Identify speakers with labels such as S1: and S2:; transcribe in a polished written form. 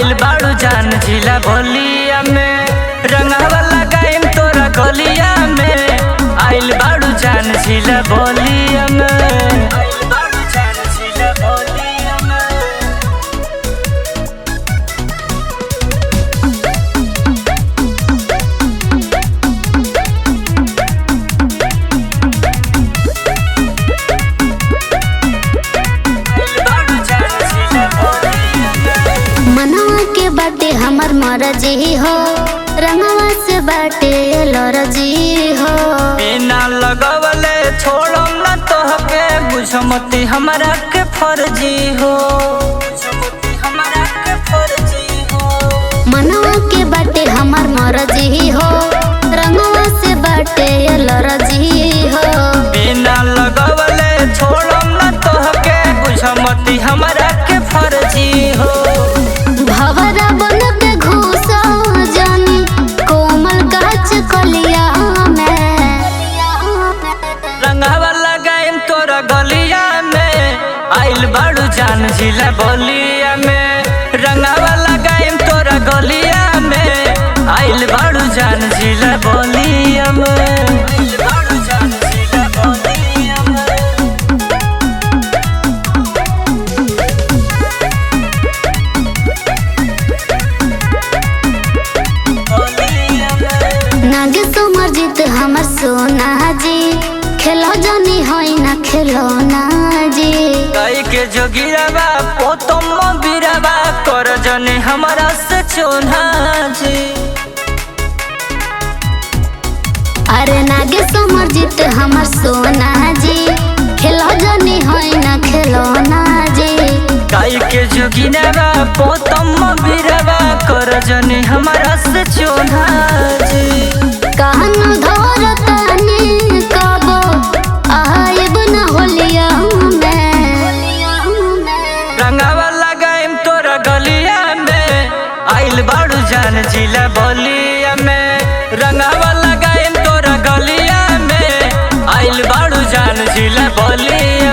S1: आइल बाड़ू जान जिला बलिया में, रंगावा लगाइम तोरा गलिया में। आइल बाड़ू जान जिला बलिया में, आइल बाड़ू जान जिला बलिया में। आइल बाड़ू जान जिला बलिया में।
S2: मनवा के बाटे हमर मरजी हो, रंगवा से बाटे लरजी हो।
S1: बिना लगवले छोड़म न तोहके, बुझमती हमरा के फर्जी हो, बुझमती हमरा के फर्जी हो।
S2: मनवा के बाटे हमर मरजी हो, रंगवा से बाटे लरजी हो।
S1: बिना लगवले छोड़म न तोहके, बुझमती हमरा के फर्जी हो।
S2: भवरा बन के घुसा जानी कोमल गाछ कलिया में।
S1: रंगावा लगाइम तोरा गलिया में, आइल बाड़ू जान जिला बलिया में। रंगावा लगाइम तोरा गलिया में, आइल बाड़ू जान जिला बलिया में। आइल बाड़ू जान जिला बलिया में। बलिया में।
S2: नाग सुमरजीत हमर सोना जी, खेलो जानी होई ना खेलो ना जी।
S1: गाय के जोगिरवा पोतम बीरवा, कर जने हमरा से चोना जी।
S2: अरे नाग सुमरजीत हमर सोना जी, खेलो जानी होई ना खेलो ना जी।
S1: गाय के जोगिरवा पोतम बीरवा, कर जने हमरा से चोना जी।
S2: कहन धरतानी कबो आइब न होलिया में।
S1: रंगावा लगाइम तोरा गलिया में, आइल बाड़ू जान जिला बलिया में। रंगावा लगाइम तोरा गलिया में, आइल बाड़ू जान जिला बलिया।